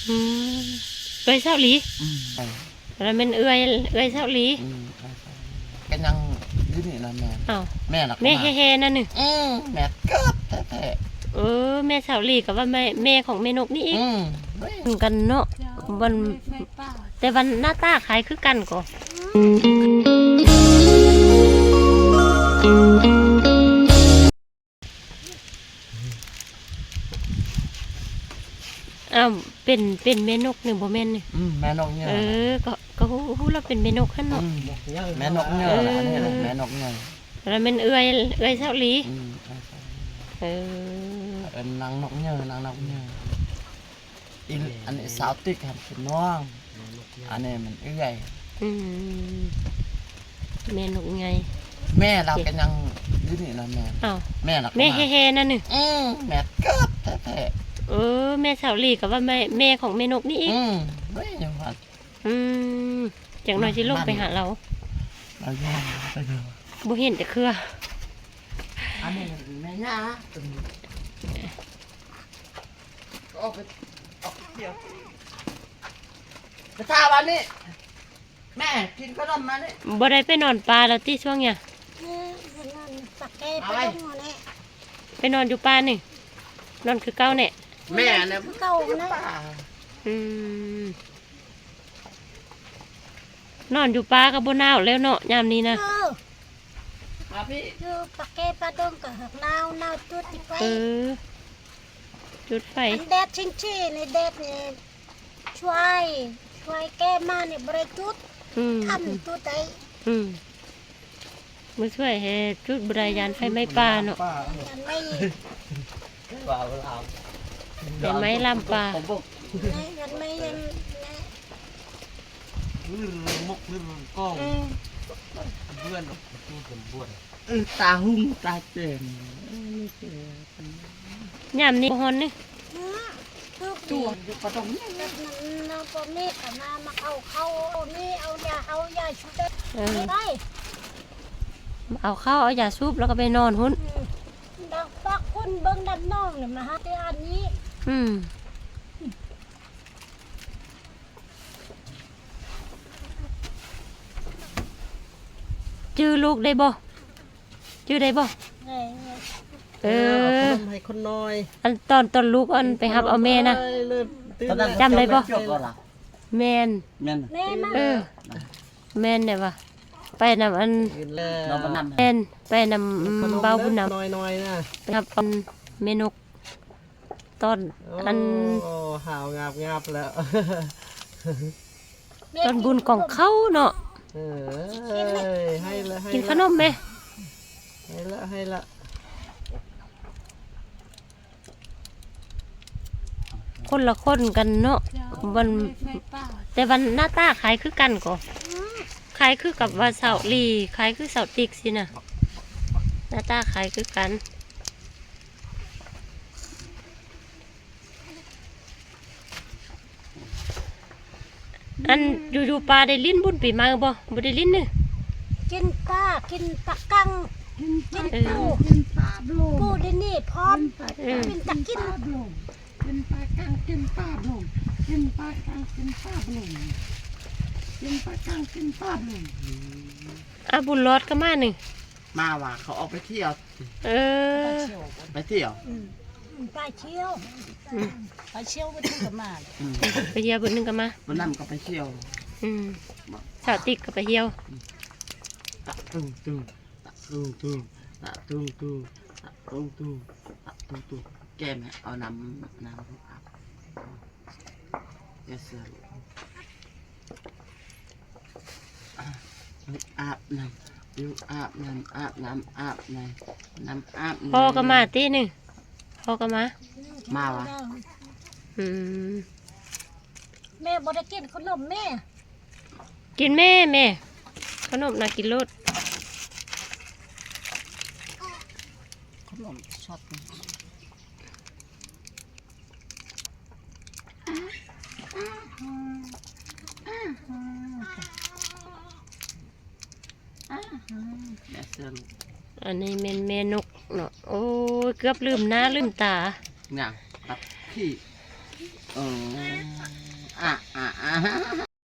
ອືມ ເອື້ອຍສາວຫຼີ. ອືມ ແລ້ວແມ່ນເອື້ອຍ ເອື້ອຍສາວຫຼີ. ອືມ ເອື້ອຍສາວຫຼີ ກໍຍັງຢູ່ນີ້ນະແມ່. ອ້າວ ແມ່ລະ ແມ່ແຫ່ໆນັ້ນນີ້. ອືມ ແມ່ເກີດແທ້ໆ. ເອີ ແມ່ສາວຫຼີກໍວ່າແມ່ ແມ່ຂອງແມ່ນົກນີ້ອີກ. ອືມ ເໝືອນກັນເນາະ. ເຈົ້າ ມັນ ແມ່ໄຟປ່າ ແຕ່ວ່າໜ້າຕາຄ້າຍຄືກັນກໍ. ອ້າວ ເປັນ ເປັນແມ່ນົກນີ້ບໍ່ແມ່ນນີ້? ອືມ ແມ່ນົກເຫຍື່ອ. ເອີ ກໍ ກໍຮູ້ ຮູ້ລະເປັນແມ່ນົກຫັ້ນເນາະ. ອືມ ແມ່ນົກເຫຍື່ອ. ເອີ ລະອັນນີ້ແມ່ນົກເຫຍື່ອ ລະແມ່ນເອື້ອຍ ເອື້ອຍສາວຫຼີ. ອືມ ເອື້ອຍສາວຫຼີ. ເອີ ເອີ້ນນາງນົກເຫຍື່ອ ນາງນົກເຫຍື່ອ. ອີ ອັນນີ້ສາວຕິກຫັ້ນເປັນນ້ອງ ອັນນີ້ມັນເອື້ອຍ. ອືມ ແມ່ນົກໃຫຍ່ ແມ່ລາວກໍຍັງຢູ່ນີ້ນະແມ່. ອ້າວ ແມ່ລະ ແມ່ແຫ່ໆນັ້ນນີ້. ອືມ ແມ່ເກີດແທ້ໆ. ເອີ ແມ່ສາວຫຼີກໍວ່າແມ່ ແມ່ຂອງແມ່ນົກນີ້ອີກ. ອືມ ເອີຍ ຍັງວ່າ ອືມ ຈັກໜ້ອຍຊິລົງໄປຫາລາວ. ລາວຍ່າງໄປເດີ ບໍ່ເຫັນຈັກເທື່ອ. ອັນນີ້ແມ່ຍ່າ ອອກໄປ ອອກໄປທ່ຽວ ໄປທ່າບ້ານນີ້. ແມ່ ກິນຂະໜົມມານີ້. ບໍ່ໄດ້ໄປນອນປ່າແລ້ວຕິຊ່ວງນີ້? ເອີ ໄປນອນປ່າແກ້ ໄປລົງນີ້ ໄປນອນຢູ່ປ່ານີ້ ນອນຄືເກົ່ານີ້. ແມ່ນະ ຄືເກົ່ານະ. ອືມ ນອນຢູ່ປ່າກໍບໍ່ໜາວແລ້ວເນາະ ຍາມນີ້ນະ. ເອີ ມາພີ່ ຢູ່ປ່າແກ້ປ່າດົງກໍຫາກໜາວ ໜາວຈຸດໄປ. ເອີ ຈຸດໄຟ ອັນແດດຊິງຊີນີ້ ແດດນີ້ ຊ່ວຍ ຊ່ວຍແກ້ມານີ້ບໍ່ໄດ້ຈຸດ. ອືມ ຄ່ຳຈຸດໄດ້. ອືມ ມາຊ່ວຍແຮ່ຈຸດບໍ່ໄດ້ ຢ້ານໄຟໄໝ້ປ່າເນາະ. ຢ້ານໄໝ້ ປ່າບໍ່ລາມ ຢ້ານໄໝ້ລາມປ່າ ຢ້ານໄໝ້ ຢ້ານ ຫຼືມົກ ຫຼືກອງ ອືມ ເບືອນ ເອີ ຕາຫຸ່ງຕາແຈ້ງ ຍາມນີ້ບໍ່ຮ້ອນນີ້. ອືມ ຢູ່ປະດົງນີ້ ແບບນັ້ນເນາະ ພໍ່ແມ່ກໍມາ ມາເອົາເຂົ້າ ເອົານີ້ ເອົາຢາ ເອົາຢາຊຸບ. ເອີ ໄປ ເອົາເຂົ້າ ເອົາຢາຊຸບ ແລ້ວກໍໄປນອນພຸ້ນ. ອືມ ດັກປັກຄົນເບິ່ງດຳໜອງນີ້ ມາຫາແຕ່ອັນນີ້. ອືມ ຈື່ລູກໄດ້ບໍ່? ຈື່ໄດ້ບໍ່? ໄດ້ ເອີ ເອີ ເອົາຂະໜົມໃຫ້ຄົນນ້ອຍ ອັນຕອນ ຕອນລູກອັນໄປຮັບເອົາແມ່ນະ ເອີ ຕື່ນແລ້ວ ຈຳໄດ້ບໍ່? ແມ່ນ ແມ່ນ ແມ່ນ ເອີ ແມ່ນແຫຼະວ່າ ໄປນຳອັນ ແມ່ນ ໄປນຳ ເອີ ເບົາບຸນນຳ ນ້ອຍໆນະ ໄປຮັບອັນແມ່ນົກ ຕອນ ໂອ້ ອັນ ຫາວງາບໆແລ້ວ ຕອນບຸນກອງເຂົ້າເນາະ. ເອີ ໃຫ້ລະ ໃຫ້ລະ ກິນຂະໜົມແມ່ ໃຫ້ລະ ໃຫ້ລະ. ຄົນລະຄົນກັນເນາະ ເຈົ້າ ມັນ ແມ່ໄຟປ່າ ແຕ່ວ່າໜ້າຕາຄ້າຍຄືກັນກໍ ອືມ ຄ້າຍຄືກັບວ່າສາວຫຼີ ຄ້າຍຄືສາວຕິກຊີ້ນະ ໜ້າຕາຄ້າຍຄືກັນ. ອັນຢູ່ ຢູ່ປ່າໄດ້ຫຼິ້ນບຸນປີໃໝ່ບໍ່? ບໍ່ໄດ້ຫຼິ້ນນີ້ ກິນປາ ກິນປາກັງ ກິນ ກິນປູ ກິນປາໂບລງ ປູດຽວນີ້ພ້ອມ ກິນປາ ເອີ ກິນປາກັງ ກິນປາໂບລງ ກິນປາກັງ ກິນປາໂບລງ ກິນປາກັງ ກິນປາໂບລງ. ອາ ບຸນລອດກໍມານີ້ ມາວ່າເຂົາອອກໄປທ່ຽວ. ເອີ ໄປທ່ຽວ ອືມ ໄປທ່ຽວ ອືມ ໄປທ່ຽວ ໄປທ່ຽວເບິດມື້ກໍມາ ອືມ ໄປທ່ຽວເບິດມື້ກໍມາ ມື້ນັ້ນກໍໄປທ່ຽວ ອືມ ສາວຕິກກໍໄປທ່ຽວ ອືມ ຕະຕຸງຕຸງ ຕະຕຸງຕຸງ ຕະຕຸງຕຸງ ຕະຕຸງຕຸງ ຕະຕຸງຕຸງ ແກ້ມໃຫ້ເອົານ້ຳ ນ້ຳອາບ ຢ່າເຊື່ອ ອາບ ອາບນ້ຳ ຢູ່ອາບນ້ຳ ອາບນ້ຳ ອາບນ້ຳ ນ້ຳອາບ ພໍ່ກໍມາຕິນີ້ ພໍ່ກໍມາ ມາຫວາ? ອືມ ແມ່ບໍ່ໄດ້ກິນຂະໜົມແມ່ ກິນແມ່ ແມ່ ຂະໜົມນະກິນໂລດ ຂະໜົມຊັອດ. ອັນນີ້ແມ່ນແມ່ນົກເນາະ ໂອ້ຍ ເກືອບລືມໜ້າລືມຕາ ຫຍັງ ຕັດຂີ້ ເອີ.